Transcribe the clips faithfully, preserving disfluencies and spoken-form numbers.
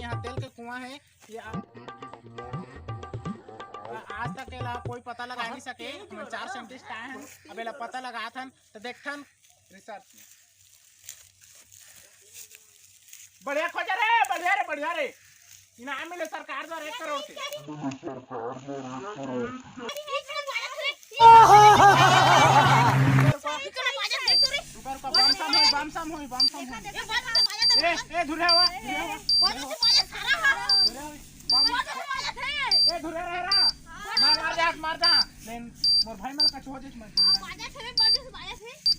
यहाँ तेल के कुआं हे। ये आ-, आज तक एला कोई पता लगा नहीं सके। हमन चार साइंटिस्ट आए हन, अब एला पता लगात हन, त देखथन रिसर्च में। बढ़िया खोजे रे, बढ़िया रे, बढ़िया रे। इनाम मिले सरकार द्वारा एक करोड़ के। रुको, रुको, बम सम होई, बम सम होई, बम सम होई। ए, ए, धुरे हवा, धुरे हवा। धुरे हवा। बम, ए, धुरे रहे रा। मार, मार जा, मार जा। लेन, मोर भाई मन कछु हो जाए, मत।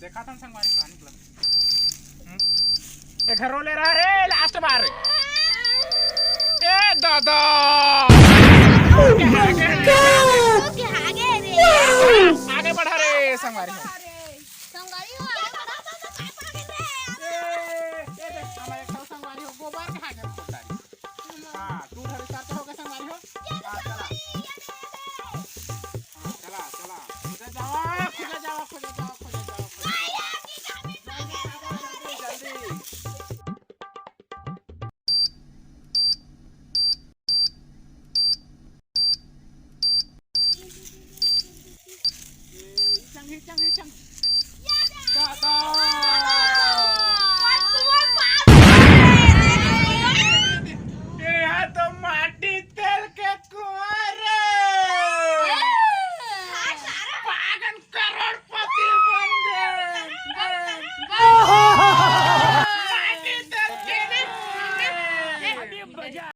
देखा था संगवारी पानी पिला। हम्म। ए, घर रोले रहा रे, लास्ट बार। ए, दादा। आगे बढ़ा रे, संगवारी हो। ए, ए, देख, हमारे एक ठो संगवारी हो, गोबर के हाथ में फोड़ डाली। हाँ, तू धरे साथ हो गए संगवारी हो। हाँ, चला। हाँ, चला, चला। खोजा जावा, खोजा जावा, खोजा जावा, खोजा जावा, खोजा जावा। जल्दी, जल्दी, जल्दी। ए, चंग, चंग, चंग।